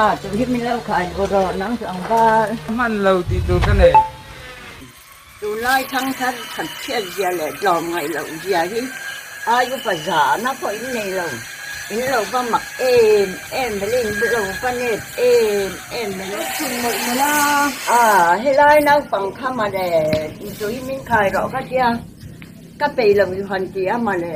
Kha tu hi min lo khai duh rawh nang chu ang val. Hman lo tih tur ka nei. Tunlai thangthar that chhiat zia leh tlawm ngaih loh zia hi ai upa zahna pawh in nei lo. In lo va mak em em mele in lo va nep em em mele. Chhun mawlh mawlh a. A helai naupang kha mawle tui min khai rawh ka tia ka peih lo i han ti a mawle.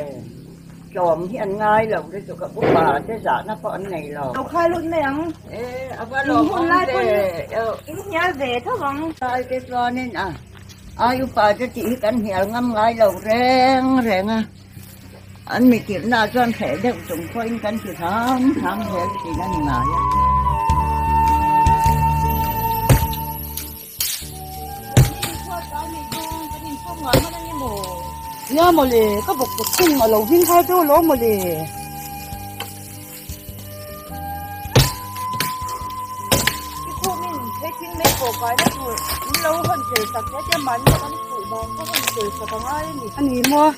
Tlawm hi an ngai lo te chu ka upa te zahna pawh an nei lo. Lo khai lut mai ang. E a va lawm awm ve. In hnial ve tho ang. Lai te chuanin a ai upa te tih hi kan hnial ngam ngai lo reng reng a. An mi tirhna ah chuan hreh deuh chung pawhin kan ti hram hram zel thin a ni ngai a. Nia mawle, ka bawk bawk thung a lo hming har deuh alawm mawle. I khumin he thing mai pawh kaina tur in lo hawn fel sak te tia mahni kan khuh bang kha hawn fel sak a ngai a ni. A ni maw?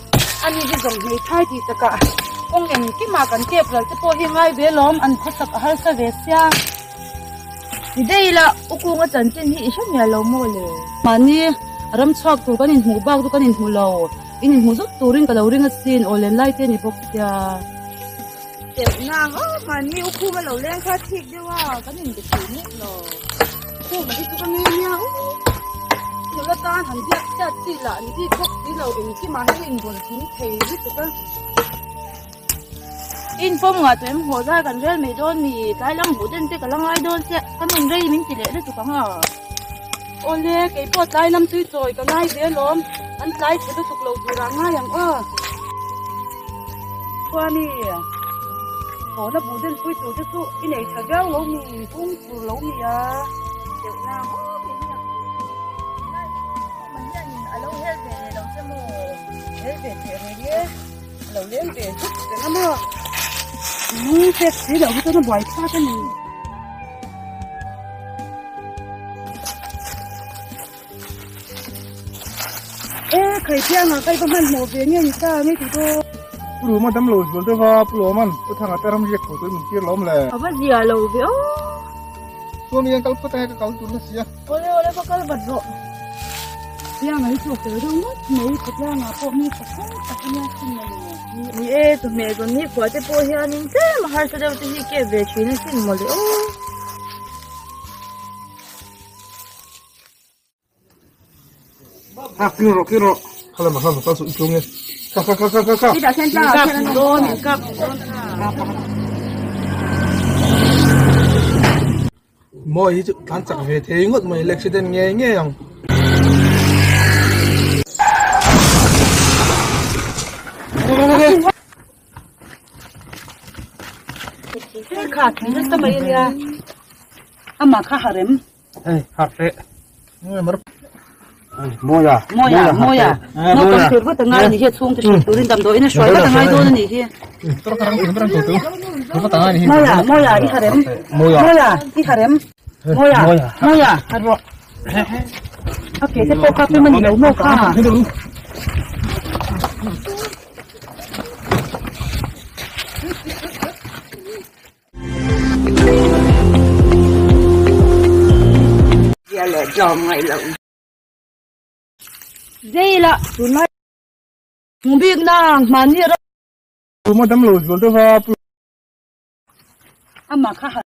A ni hi zawng hmeithai tih takah kawng engkimah kan kep ral te pawh hi ngai ve alawm, an khawsak a harsa ve sia. Ti daih ila, U Kunga chanchin hi i hre miah lo maw le? Mahni ram chhuak tur kan inhmuh bak chu kan inhmu lo, in inhmu zut turin ka lo ring asin, aw len lai te a ni bawk sia. Teuh nang aw, mahni U Kunga lo leng kha thik deuh a, kan inbe thei mek lo. Kunga hi chu ka ngei nia u. Nula tan han biak chiat chi lah ni bik bawk si lo, engkimah hian inbawn kim thei lutuk a. In pawm ngah tawh em haw zai kan rel mai dawn mi tlai lam buh den te ka la ngai dawn chiah ka nun rei min ti leh lutuk ang a. Awle kei pawh tlai lam tui chawi ka ngai ve alawm an tlai chhe lutuk lo tur ah ngai ang aw. Chuani haw na buh den pui tur te chu i nei tha viau lo mi pung tur lo mi a. Deuh na maw kei hi ang man hian in a lo hel ve leh lo che maw. Hel ve teh reng e. A lo leng ve zuk reng a maw? Nung pek si loh hi chuan a buai thlak a ni. E khai pianga kai va hman hmuh ve nge ni ta nge ti dawn. Pu Ruma dam lo zual deuh a, Pu Lawman, Pu Thanga te ram riak tho tuin min tir lawm le. A va zia lo ve aw. Chuan i an kal phawt ang e ka kal tur na si a. Awle awle va kal vat rawh. Pianga hi chu a fel deuh ngawt mai, Khawthianga pawh mi tha khawng tak a nia sin mawle. Ni e, chawhmeh zawn ni khua te pawh hianin tlem a harsa deuh te hi kep ve thin a sin mawle aw. Ha, kin rawh, kin rawh. Khalam a khalam a kal suh i tlung e. Ka ka ka ka ka ka. Min kap dawn, min kap dawn kha. Mawi hi chu tlan chak ve thei ngawt mai le accident ngei ngei ang. Kha thing nasa mai ania amah kha harem. Hei har teh. Mawia Mawia Mawia naupang thir vat a ngai a nih hi a chhungte hrilh turin damdawiin a hruai vat a ngai dawn a nih hi. Mawia Mawia i harem Mawia i harem Mawia Mawia har rawh a ke te pawh kha pem a ni lo maw kha. Zia leh tlawm ngaih loh. Zei lah tunlai hmu bik nang hmanni ram. Ruma dam lo zual deuh a. Amah kha.